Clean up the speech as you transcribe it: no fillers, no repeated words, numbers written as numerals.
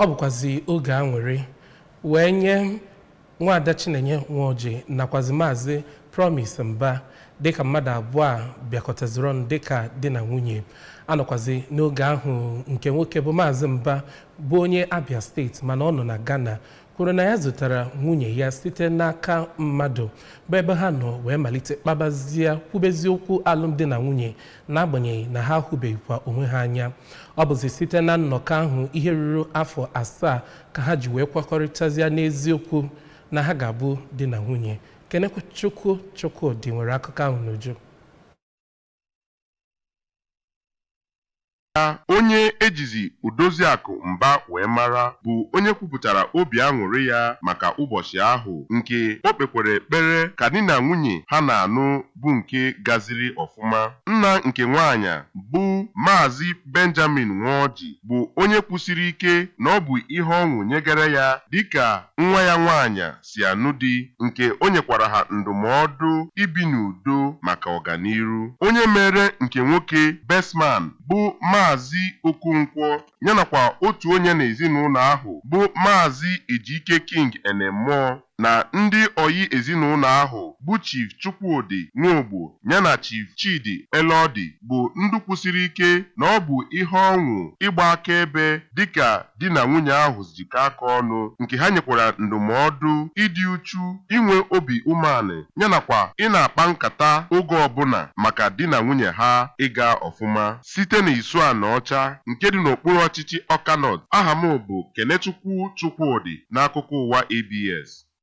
Ọ bụkwazi oge aṅụrị wee nye nwaada Chinenye Nwoji nakwazi Maazị Promise Mba, dịka mmadụ abụọ a bịakọtaziri ọnụ dịka di na nwunye. Anọkwazi n'oge ahụ, nke nwoke bụ Maazị Mba, bụ onye Abia Steeti mana ọ nọ na Ghana, kwuru na ya zụtara nwunye ya site n'aka mmadụ, bụ ebe ha nọ wee malite kpabazie, kwubezi okwu alụmdi na nwunye, n'agbanyeghị na ha ahụbeghịkwa onwe ha anya. Ọ bụzi site na nnọkọ ahụ ihe ruru afọ 7 ka ha ji wee kwekọrịtazie n'eziokwu na ha ga-abụ di na nwunye. Kenechukwu Chukwudị nwere akụkọ ahụ n'uju. Onye ejizi Odoziakụ Mba wee mara, bụ onye kwupụtara obi aṅụrị ya maka ụbọchị ahụ, nke o kpekwere ekpere ka di na nwunye ha na-anụ bụ nke gaziri ọfụma. Nna nke nwaanyị bụ Maazị Benjamin Nwoji bụ onye kwusiri ike na ọ bụ ihe ọṅụ nyegara ya dịka nwa ya nwaanyị si anụ di, nke o nyekwara ha ndụmọdụ ibi n'udo maka ọganiru. Onye mere nke nwoke bestman bụ Maazị Okonkwo, ya nakwa otu onye n'ezinụlọ ahụ bụ Maazị Ejike King Enemụọ, na ndị oyi ezinụlọ ahụ bụ Chief Chukwudi Nwogbo ya na Chief Chidi Elodi, bụ ndị kwusiri ike na ọ bụ ihe ọṅụ ịgba akaebe dịka di na nwunye ahụ jikọ aka ọnụ, nke ha nyekwara ndụmọdụ ịdị uchu, inwe obi umeanị, ya nakwa ị na-akpa nkata oge ọbụla maka di na nwunye ha ịga ọfụma. Site na Isuanaọcha nke dị n'okpuru ọchịchị Awka North, aha m bụ Kenechukwu Chukwudi n'akụkọ ụwa ABS.